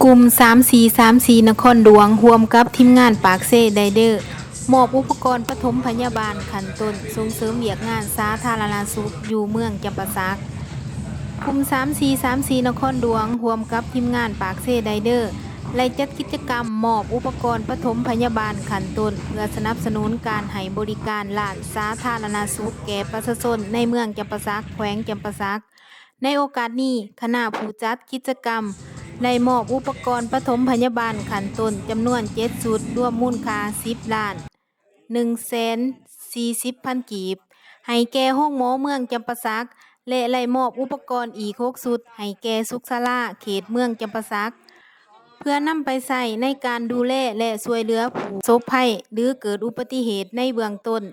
ກຸ່ມສາມສີ່ສາມສີ່ນະຄອນຫຼວງ ຮ່ວມກັບທີມງານປາກເຊໄດເດີ ມອບອຸປະກອນປະຖົມພະຍາບານຂັ້ນຕົ້ນ ສົ່ງເສີມວຽກງານສາທາລະນະສຸກຢູ່ເມືອງຈຳປາສັກ. ກຸ່ມສາມສີ່ສາມສີ່ນະຄອນຫຼວງ ຮ່ວມກັບທີມງານປາກເຊໄດເດີ ໄດ້ຈັດກິດຈະກຳມອບອຸປະກອນປະຖົມພະຍາບານຂັ້ນຕົ້ນ ເພື່ອສະໜັບສະໜູນການໃຫ້ບໍລິການດ້ານສາທາລະນະສຸກແກ່ປະຊາຊົນໃນເມືອງຈຳປາສັກ, ແຂວງຈຳປາສັກ. ໃນໂອກາດນີ້, ຄະນະຜູ້ຈັດກິດຈະກຳໄດ້ມອບອຸປະກອນປະຖົມພະຍາບານຂັ້ນຕົ້ນຈຳນວນເຈັດຊຸດ, ລວມມູນຄ່າສິບລ້ານໜຶ່ງແສນສີ່ສິບພັນກີບ ໃຫ້ແກ່ໂຮງໝໍເມືອງຈຳປາສັກ ແລະ ໄດ້ມອບອຸປະກອນອີກຫົກຊຸດໃຫ້ແກ່ສຸກສາລາເຂດເມືອງຈຳປາສັກ ເພື່ອນຳໄປໃຊ້ໃນການດູແລ ແລະ ຊ່ວຍເຫຼືອຜູ້ປະສົບໄພ ຫຼື ເກີດອຸບັດຕິເຫດໃນເບື້ອງຕົ້ນ.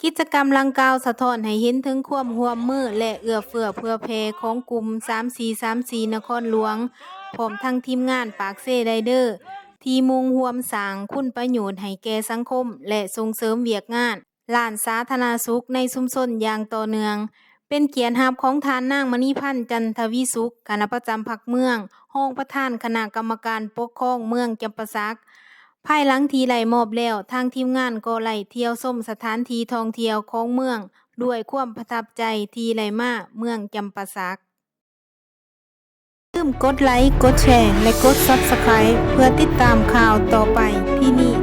ກິດຈະກຳດັ່ງກ່າວສະທ້ອນໃຫ້ເຫັນເຖິງຄວາມຮ່ວມມື ແລະ ເອື້ອເຟື້ອເຜື່ອແຜ່ຂອງກຸ່ມສາມສີ່ສາມສີ່ນະຄອນຫຼວງ ພ້ອມທັງທີມງານປາກເຊໄດເດີ ທີ່ມຸ່ງຮ່ວມສ້າງຄຸນປະໂຫຍດໃຫ້ແກ່ສັງຄົມ ແລະ ສົ່ງເສີມວຽກງານດ້ານສາທາລະນະສຸກໃນຊຸມຊົນຢ່າງຕໍ່ເນື່ອງ. ເປັນກຽດຮັບຂອງທ່ານນາງ ມະນີພັນ ຈັນທະວີສຸກ, ຄະນະປະຈຳພັກເມືອງ, ຮອງປະທານຄະນະກຳມະການປົກຄອງເມືອງຈຳປາສັກ. ພາຍຫຼັງທີ່ໄດ້ມອບແລ້ວ, ທາງທີມງານກໍໄດ້ທ່ຽວຊົມສະຖານທີ່ທ່ອງທ່ຽວຂອງເມືອງ ດ້ວຍຄວາມປະທັບໃຈທີ່ໄດ້ມາເມືອງຈຳປາສັກ. ຢ່າລືມກົດໄລ, ກົດແຊ ແລະ ກົດ Subscribe ເພື່ອຕິດຕາມຂ່າວຕໍ່ໄປ. ທີ່ນີ້